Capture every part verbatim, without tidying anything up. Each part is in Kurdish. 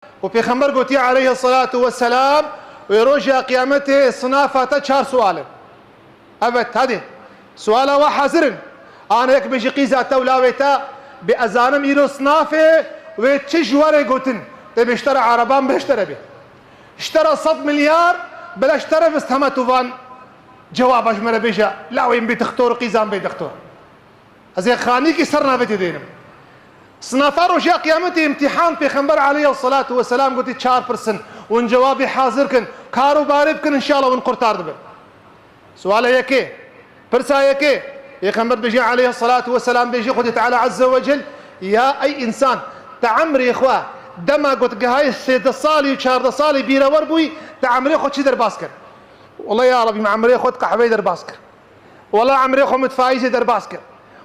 û Pêxember gotiye aleyhisselatu vesselam, wê roja qiyametê sinafa te çar sual in. Evet, hadi. Suala we hazir in. Ana yek bêjî qîza te û lawê te, bê ez zanim îro sinafê wê çi ji we re gotin. Tê bê ji te re ereban bê, ji te re bê. Ji te re sed milyar, bela ji te re vist heme tu van cewaba ji me re bêje. Lawê min bê dixtor, qîza min bê dixtor. Ez ê xanîkî ser navê te dênim. Sinafa roja qiyametê îmtîhan, Pêxember aleyhisselatu vesselam gotî çar pirs in. Hûn cewabê hazir kin, kar û barê bikin, înşallah hûn qurtar dibin. Suala yekê, pirsa yekê, Pêxember dibêje aleyhisselatu vesselam, bêje Xwedê Teala azze ve cel, ya ey însan, te emrê xwe dema got gihayê sêzdeh salî û çardeh salî bîrewer bûyî, te emrê xwe çi derbas kir? Wela ya Rebî, min emrê xwe di qehweyê derbas kir. Wela emrê xwe min di faîzê derbas kir.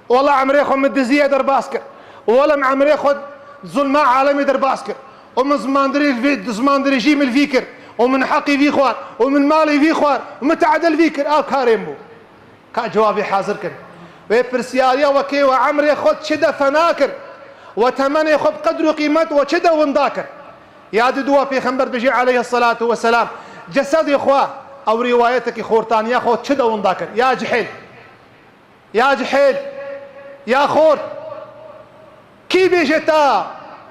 Wela emrê xwe min diziyê derbas kir. Wela min emrê xwe zulma alemê derbas kir. Û min zimandirê vî, zimandirêjî min li vî kir. Û min heqî vî xwar. Û min malê vî xwar. Û min tade li vî kir. Ev karê min bû. Ka cewabê hazir kin. Wê pirsyariya wekê we emrê xwe çi de fena kir? We temenê xwe bi qedr û qîmet we çi de winda kir? Ya di dua Pêxember dibêje aleyhisselatu vesselam, cesedê xwe, ew rîwayetekî xortaniya xwe çi de winda kir? Ya cihêl. Ya cihêl. Ya xort. Kî bêje te?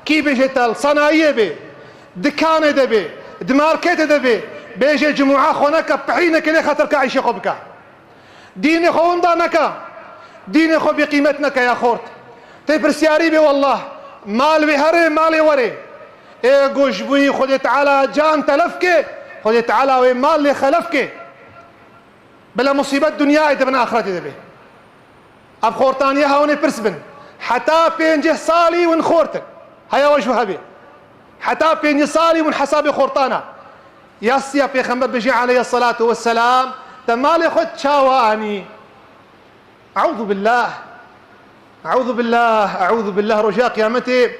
Kî bêje te? Li sanayiyê bê, dikanê de bê, di marketê de bê, bêje cimûa xwe neke, pihî neke lê xeter ka îşê xwe bike. Dînê xwe winda neke. Dînê xwe bêqîmet neke ya xort. Tê pirsyarî bê, wallah. Mal wê herê, malê werê. Ê ku ji bo wî Xwedê Teala can telef ke, Xwedê Teala wê mal lê xelef ke. Bila musîbet dinyayê de bin, axiretê de bê. Ev xortaniya hewinê pirs bin. Heta pêncî salî win xort in. Heya we ji we hebê. Heta pêncî salî win hesabê xortana. Yasiya Pêxember bêje aleyhisselatu vesselam, te malê xwe çawa anî? Euzu billah. Euzu billah, euzu billah, roja qiyametê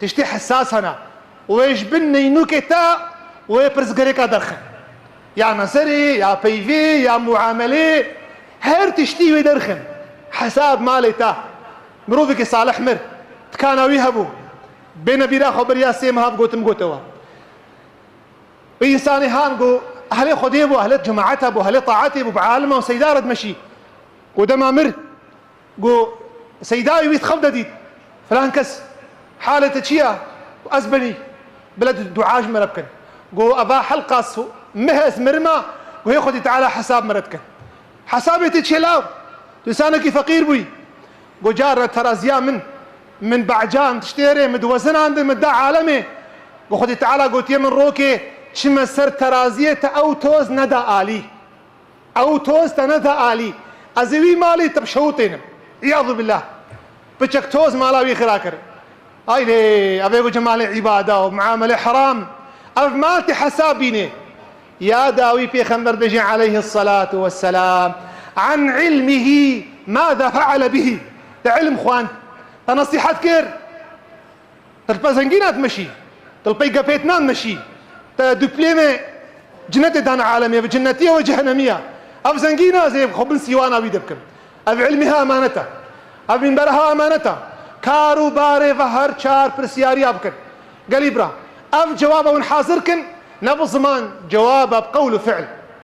tiştê hesas hene. Wê ji bin neynûkê te wê pirsgirêka derxin. Ya nezerê, ya peyvê, ya muamelê, her tiştî wê derxin. Hesab malê te. Mirovekî salih mir, dikana wî hebû. Bêne bîra xwe biriya sê meha gotim gotewa. Wî însanê han go, ehlê Xwedê bû, ehlê cemaeta bû, ehlê taetê bû, bi alima û seyda re dimeşî. Go dema mir, go seydayê wî di xev de dît. Filan kes, halê te çi ya? Go ez benî. Bila du-, dua ji me re bikin. Go eva helqa su-, meh ez mirima, go hê Xwedê Teala hesab me re dikin. Hesabê te çê law? Tu însanekî feqîr bûyî. Go carna teraziya min, min becan tiştê rê, min diwezinandin, min da alemê. Go Xwedê Teala gotiye min rokê, çime ser teraziyê te ew toz neda alî. Ew toz te neda alî. Ez ê wî malê te bişewitênim. Îyadu billah. Piçek toz mala wî xira kir. Ay lê, ev ê go cemalê îbada û muamelê heram. Ev mal tê hesab bînê. Ya dawî Pêxember bêje aleyhisselatu vesselam, an ilmihi maza feale bihi. Te ilm xwend. Te nesîhet kir. Te li pey zengîna dimeşî. Te li pey gepêtinan dimeşî. Te diplêmê cinetê dane alemê, bi cinetî ye we cehennemî ye. Ev zengîn e, ez ê xwe bin sîwana wî de bikim. Ev ilmî ha emanet e. Ev mînber ha emanet e. Kar û barê ve her çar pirsiyariya bikin. Gelî bira, ev cewaba hûn hazir kin, ne bi ziman, cewaba bi qewl û fiil.